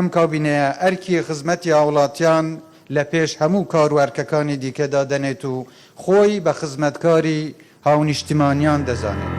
ئەم کابینەیە ئەرکی خزمەتی هاوڵاتیان لە پێش هەموو کار و ئەرکەکانی دیکە دادەنێت و خۆی بە خزمەتکاری هاونیشتیمانیان دەزانێت.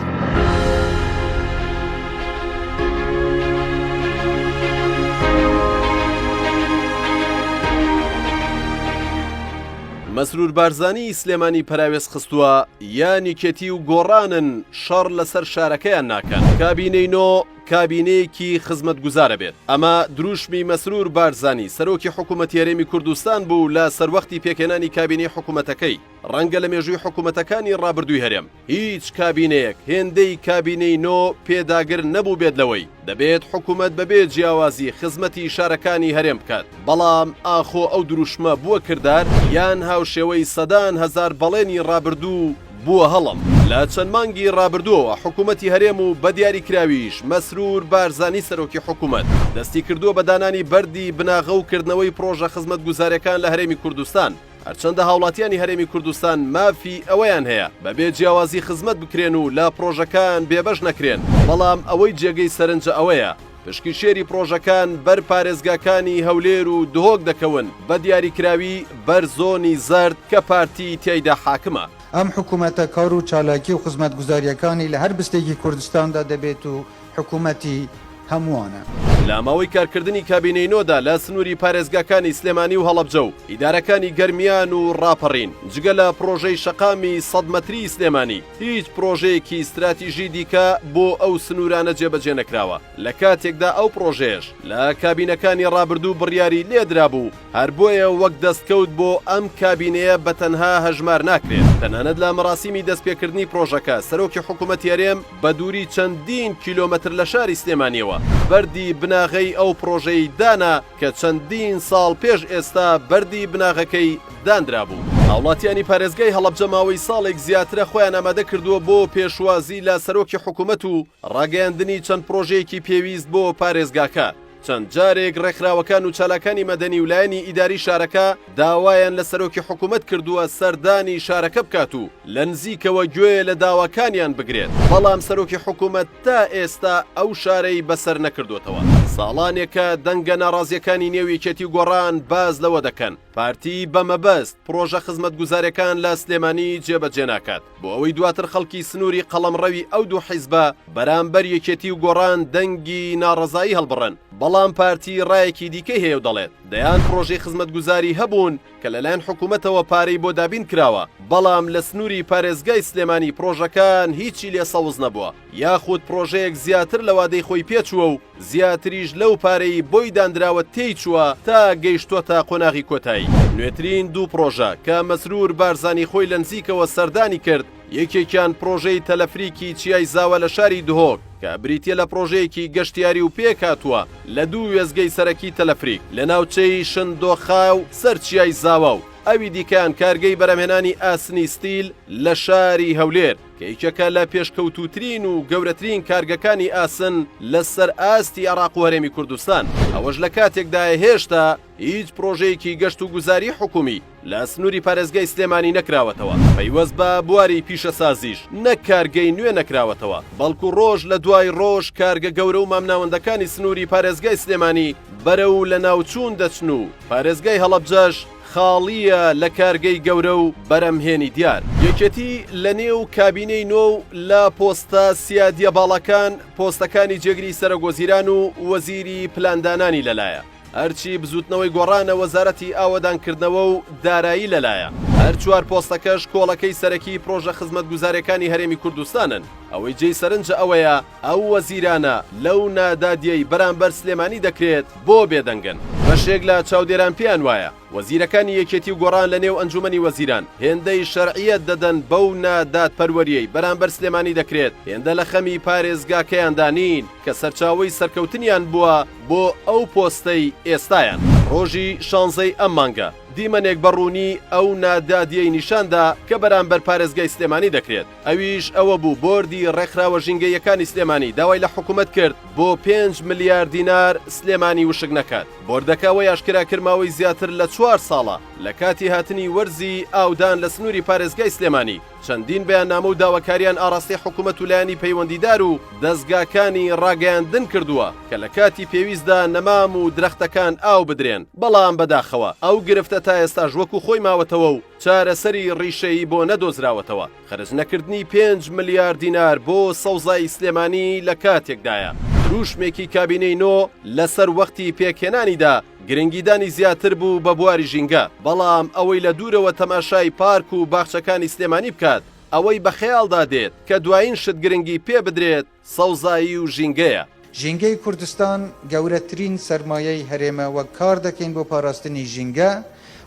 مەسرور بارزانی سلێمانی پەراوێز خستووە، یان یەکێتی و گۆڕانن شەڕ لەسەر شارەکەیان ناکەن. کابینەی نۆ کابینەیەکی خزمەتگوزارە بێت. ئەمە دروشمی مەسرور بارزانی، سەرۆکی حکومەتی هەرێمی کوردستان بوو لە سەروەختی پێکهێنانی کابینەی حکومەتەکەی. ڕەنگە لە مێژووی حکومەتەکانی ڕابردووی هەرێم، هیچ کابینەیەک هێندەی کابینەی نۆ پێداگر نەبووبێت لەوەی دەبێت حکومەت بەبێ جیاوازی خزمەتی شارەکانی هەرێم بکات. بەڵام ئاخۆ ئەو دروشمە بووە کردار یان هاوشێوەی سەدان هەزار بەڵێنی ڕابردوو بووە هەڵم؟ لە چەند مانگی ڕابردووەوە حکومەتی هەرێم و بە دیاریکراویش مەسرور بارزانی سەرۆکی حکومەت، دەستی کردووە بە دانانی بەردی بناغە و کردنەوەی پڕۆژە خزمەتگوزاریەکان لە هەرێمی کوردستان. هەرچەندە هاوڵاتیانی هەرێمی کوردستان مافی ئەوەیان هەیە بەبێ جیاوازی خزمەت بکرێن و لە پڕۆژەکان بێبەش نەکرێن، بەڵام ئەوەی جێگەی سەرنجە ئەوەیە پشکی شێری پڕۆژەکان بەر پارێزگاکانی هەولێر و دهۆک دەکەون، بە دیاریکراوی بەر زۆنی زەرد کە پارتی تیایدا حاکمە. ئەم حکومەتە کار و چالاکی و خزمەتگوزارییەکانی لە هەر بستێکی کوردستاندا دەبێت و حکومەتی هەمووانە. لە ماوەی کارکردنی کابینەی نۆدا لە سنووری پارێزگاکانی سلێمانی و هەڵەبجە و ئیدارەکانی گەرمیان و ڕاپەڕین، جگە لە پڕۆژەی شەقامی سەد مەتریی سلێمانی، هیچ پڕۆژەیەکی ستراتیژی دیکە بۆ ئەو سنوورانە جێبەجێ نەکراوە، لە کاتێکدا ئەو پڕۆژەیەش لە کابینەکانی ڕابردوو بڕیاری لێدرابوو. هەر بۆیە وەک دەستکەوت بۆ ئەم کابینەیە بە تەنها هەژمار ناکرێت. تەنانەت لە مەراسیمی دەستپێکردنی پرۆژەکە، سەرۆکی حکومەتی هەرێم بە دووری چەندین کیلۆمەتر لە شاری سلێمانییەوە، بەردی بناغەی ئەو پرۆژەی دانا کە چەندین ساڵ پێش ئێستا بەردی بناغەکەی دانرابوو. هاوڵاتیانی پارێزگای هەڵەبجە ماوەی ساڵێک زیاترە خۆیان ئامادە کردووە بۆ پێشوازی لە سەرۆکی حکومەت و ڕاگەیاندنی چەند پرۆژەیەکی پێویست بۆ پارێزگاکە. چەند جارێک ڕێکخراوەکان و چالاکانی مەدەنی و لایەنی ئیداری شارەکە داوایان لە سەرۆکی حکومەت کردووە سەردانی شارەکە بکات و لە نزیکەوە گوێ لە داواکانیان بگرێت، بەڵام سەرۆکی حکومەت تا ئێستا ئەو شارەی بەسەر نەکردووەتەوە. ساڵانێکە دەنگە ناڕازییەکانی نێو یەکێتی و گۆڕان باس لەوە دەکەن، پارتی بە مەبەست پڕۆژە خزمەتگوزارییەکان لە سلێمانی جێبەجێ ناکات، بۆ ئەوەی دواتر خەڵکی سنووری قەڵەمڕەوی ئەو دوو حیزبە بەرامبەر یەکێتی و گۆڕان دەنگی ناڕەزایی هەڵبڕن، بەڵام پارتی ڕایەکی دیکەی هەیە و دەڵێت، دەیان پڕۆژەی خزمەتگوزاری هەبوون کە لەلایەن حکومەتەوە پارەی بۆ دابین کراوە، بەڵام لە سنووری پارێزگای سلێمانی پڕۆژەکان هیچی لێ سەوز نەبووە، یاخود پڕۆژەیەک زیاتر لە وادەی خۆی پێچووە و زیاتریش لەو پارەی بۆی داندراوە تێیچووە تا گەیشتۆتە قۆناغی کۆتایی. نوێترین دوو پڕۆژە کە مەسرور بارزانی خۆی لە نزیکەوە سەردانی کرد، یەکێکیان پڕۆژەی تەلەفریکی چیای زاوە لە شاری دهۆک کە بریتییە لە پڕۆژەیەکی گەشتیاری و پێکهاتووە لە دوو وێستگەی سەرەکی تەلەفریک لە ناوچەی شندۆخا و سەر چیای زاوا و ئەوی دیکەیان کارگەی بەرهەمهێنانی ئاسنی ستیل لە شاری هەولێر کە یەکێکە لە پێشکەوتووترین و گەورەترین کارگەکانی ئاسن لە سەر ئاستی عێراق و هەرێمی کوردستان، ئەوەش لە کاتێکدایە هێشتا هیچ پرۆژەیەکی گەشتوگوزاری حکومی لە سنووری پارێزگای سلێمانی نەکراوەتەوە، پەیوەست بە بواری پیشەسازیش نەک کارگەی نوێ نەکراوەتەوە، بەڵکو ڕۆژ لە دوای ڕۆژ کارگە گەورە و مامناوەندەکانی سنووری پارێزگای سلێمانی بەرەو لەناوچوون دەچن و پارێزگای هەڵەبجەش خاڵییە لە کارگەی گەورە و بەرەمهێنی دیار. یەکێتی لە نێو کابینەی نۆ و لە پۆستە سیادییە باڵاکان پۆستەکانی جێگری سەرۆکوەزیران و وەزیری پلاندانانی لەلایە. هەرچی بزوتنەوەی گۆڕانە وەزارەتی ئاوەدانکردنەوە و دارایی لەلایە. هەر چوار پۆستەکەش کۆڵەکەی سەرەکی پرۆژە خزمەتگوزاریەکانی هەرێمی کوردستانن. ئەوەی جێی سەرنجە ئەوەیە ئەو وەزیرانە لەو نادادیەی بەرامبەر سلێمانی دەکرێت بۆ بێدەنگن؟ بەشێک لە چاودێران پێیان وایە وەزیرەکانی یەکێتی و گۆڕان لە نێو ئەنجومەنی وەزیران هێندەی شەرعیەت دەدەن بەو نادادپەروەریەی بەرامبەر سلێمانی دەکرێت هێندە لە خەمی پارێزگاکەیاندا نین کە سەرچاوەی سەرکەوتنیان بووە بۆ ئەو پۆستەی ئێستایان. ڕۆژی شانزەی ئەم مانگە. دیمەنێک بە ڕوونی ئەو نادادییەی نیشان دا کە بەرامبەر پارێزگای سلێمانی دەکرێت، ئەویش ئەوە بوو بۆردی ڕێکخراوە ژینگەییەکانی سلێمانی داوای لە حکومەت کرد بۆ پێنج ملیار دینار سلێمانی وشک نەکات. بۆردەکە ئەوەی ئاشکرا کرد ماوەی زیاتر لە چوار ساڵە لە کاتی هاتنی وەرزی ئاودان لە سنووری پارێزگای سلێمانی چەندین بەیاننامە و داواکاریان ئاڕاستەی حکومەت و لایەنی پەیوەندیدار و دەزگاکانی ڕاگەیاندن کردووە کە لە کاتی پێویستدا نەمام و درەختەکان ئاو بدرێن، بەڵام بەداخەوە ئەو گرفتە تا ئێستاش وەکو خۆی ماوەتەوە و چارەسەری ڕیشەیی بۆ نەدۆزراوەتەوە. خەرج نەکردنی پێنج ملیار دینار بۆ سەوزایی سلێمانی لە کاتێکدایە دروشمێکی کابینەی نۆ لەسەر وەختی پێکهێنانیدا گرنگیدانی زیاتر بوو بە بواری ژینگە، بەڵام ئەوەی لە دوورەوە تەماشای پارک و باخچەکانی سلێمانی بکات، ئەوەی بە خەیاڵدا دێت کە دوایین شت گرنگی پێ بدرێت سەوزایی و ژینگەیە. ژینگەی کوردستان گەورەترین سەرمایەی هەرێمە و کار دەکەین بۆ پاراستنی ژینگە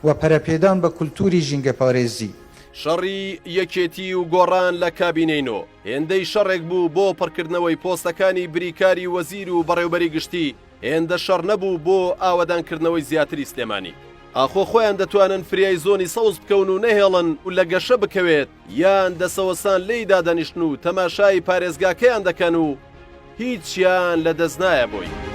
و پەرەپێدان بە کولتووری ژینگەپارێزی. شەڕی یەکێتی و گۆڕان لە کابینەی نۆ، هێندەی شەڕێک بوو بۆ پڕکردنەوەی پۆستەکانی بریکاری وەزیر و بەڕێوبەری گشتی، هێندە شەڕ نەبوو بۆ ئاوەدانکردنەوەی زیاتری سلێمانی. ئاخۆ خۆیان دەتوانن فریای زۆنی سەوز بکەون و نەهێڵن لە گەشە بکەوێت یان دەسەوەستان لێی دادەنیشتن و تەماشای پارێزگاکەیان دەکەن و هیچیان لە دەست نایە بۆی.